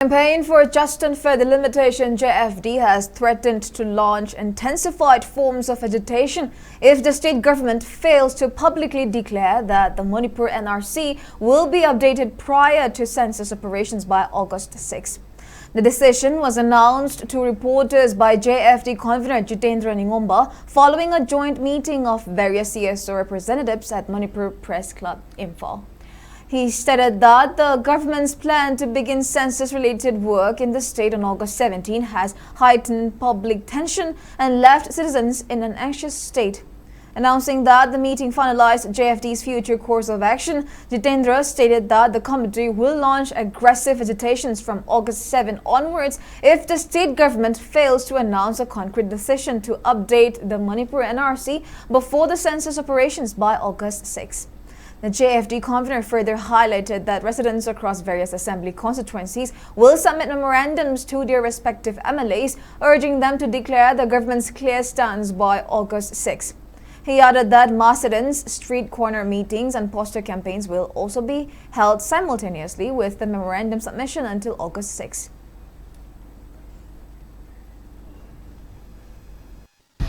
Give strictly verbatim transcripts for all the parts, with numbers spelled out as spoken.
Campaign for Just and Fair Delimitation, J F D, has threatened to launch intensified forms of agitation if the state government fails to publicly declare that the Manipur N R C will be updated prior to census operations by August sixth. The decision was announced to reporters by J F D convener Jitendra Ningomba following a joint meeting of various C S O representatives at Manipur Press Club, Imphal. He stated that the government's plan to begin census-related work in the state on August seventeen has heightened public tension and left citizens in an anxious state. Announcing that the meeting finalized J F D's future course of action, Jitendra stated that the committee will launch aggressive agitations from August seventh onwards if the state government fails to announce a concrete decision to update the Manipur N R C before the census operations by August sixth. The J F D convener further highlighted that residents across various assembly constituencies will submit memorandums to their respective M L As, urging them to declare the government's clear stance by August sixth. He added that mass sit-ins, street corner meetings, and poster campaigns will also be held simultaneously with the memorandum submission until August sixth.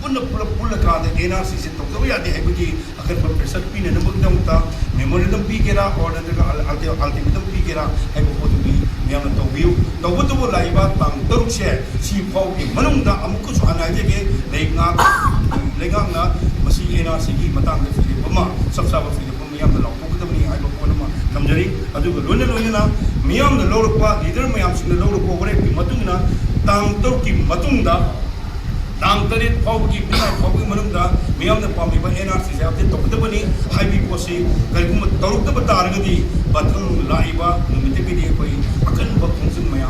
ꯄꯨꯟꯅ ꯄꯨꯂꯞ ꯄꯨꯜꯂꯀꯥꯟꯗ and R ꯁꯤꯁꯦ ꯇꯧꯗꯕ ꯌꯥꯗꯦ ꯍꯥꯏꯕꯒꯤ ꯑꯀꯟꯕ pressure ꯄꯤꯅꯅꯕꯒꯤꯗꯃꯛꯇ memorandum ꯄꯤꯒꯦꯔꯥ or ꯅꯠꯇ꯭ꯔꯒ ꯑꯜꯇꯤꯃꯦꯇꯝ ꯄꯤꯒꯦꯔꯥ ꯍꯥꯏꯕ ꯄꯣꯠꯇꯨꯗꯤ ꯃꯌꯥꯝꯅ ꯇꯧꯕꯤꯌꯨ꯫ ꯇꯧꯕꯇꯕꯨ ꯂꯥꯛꯏꯕ ꯇꯥꯡ ꯇꯔꯨꯛꯁꯦ ꯁꯤ ꯐꯥꯎꯕꯒꯤ ꯃꯅꯨꯡꯗ ꯑꯃꯨꯛꯀꯁꯨ ꯍꯟꯅ ꯍꯥꯏꯖꯒꯦ, ꯂꯩꯉꯥꯛ ꯂꯩꯉꯥꯛꯅ ꯃꯁꯤ ꯑꯦꯟ ꯑꯥꯔ ꯁꯤꯒꯤ ꯃꯇꯥꯡꯗ ꯐꯤꯔꯦꯞ ꯑꯃ, ꯆꯞ ꯆꯥꯕ ꯐꯤꯔꯦꯞ ꯑꯃ ꯃꯤꯌꯥꯝꯗ ꯂꯥꯎꯊꯣꯛꯀꯗꯕꯅꯤ ꯍꯥꯏꯕ ꯄꯣꯠ ꯑꯃ ꯊꯝꯖꯔꯤ꯫ ꯑꯗꯨꯒ ꯂꯣꯏꯅ ꯂꯣꯏꯅꯅ ꯃꯤꯌꯥꯝꯅ ꯂꯧꯔꯛꯄ, ꯂꯤꯗꯔ ꯃꯌꯥꯝꯁꯤꯡꯅ ꯂꯧꯔꯛꯄ ꯋꯥꯔꯦꯞꯀꯤ ꯃꯇꯨꯡ ꯏꯟꯅ ꯇꯥꯡ ꯇꯔꯨꯛꯀꯤ ꯃꯇꯨꯡꯗ ꯇꯥꯡ ꯇꯔꯦꯠ ꯐꯥꯎꯕꯒꯤ, midnight ꯐꯥꯎꯕꯒꯤ ꯃꯅꯨꯡꯗ ꯃꯤꯌꯥꯝꯅ ꯄꯥꯝꯃꯤꯕ ꯑꯦꯟ ꯑꯥꯔ ꯁꯤꯁꯦ ꯑꯞꯗꯦꯠ ꯇꯧꯒꯗꯕꯅꯤ ꯍꯥꯏꯕꯒꯤ ꯄꯣꯠꯁꯤ ꯀꯔꯤꯒꯨꯝꯕ ꯇꯧꯔꯛꯇꯕ ꯇꯥꯔꯒꯗꯤ ꯃꯊꯪ ꯂꯥꯛꯏꯕ ꯅꯨꯃꯤꯠꯇꯒꯤꯗꯤ ꯑꯩꯈꯣꯏ ꯑꯀꯟꯕ ꯈꯣꯡꯖꯪ ꯃꯌꯥꯝ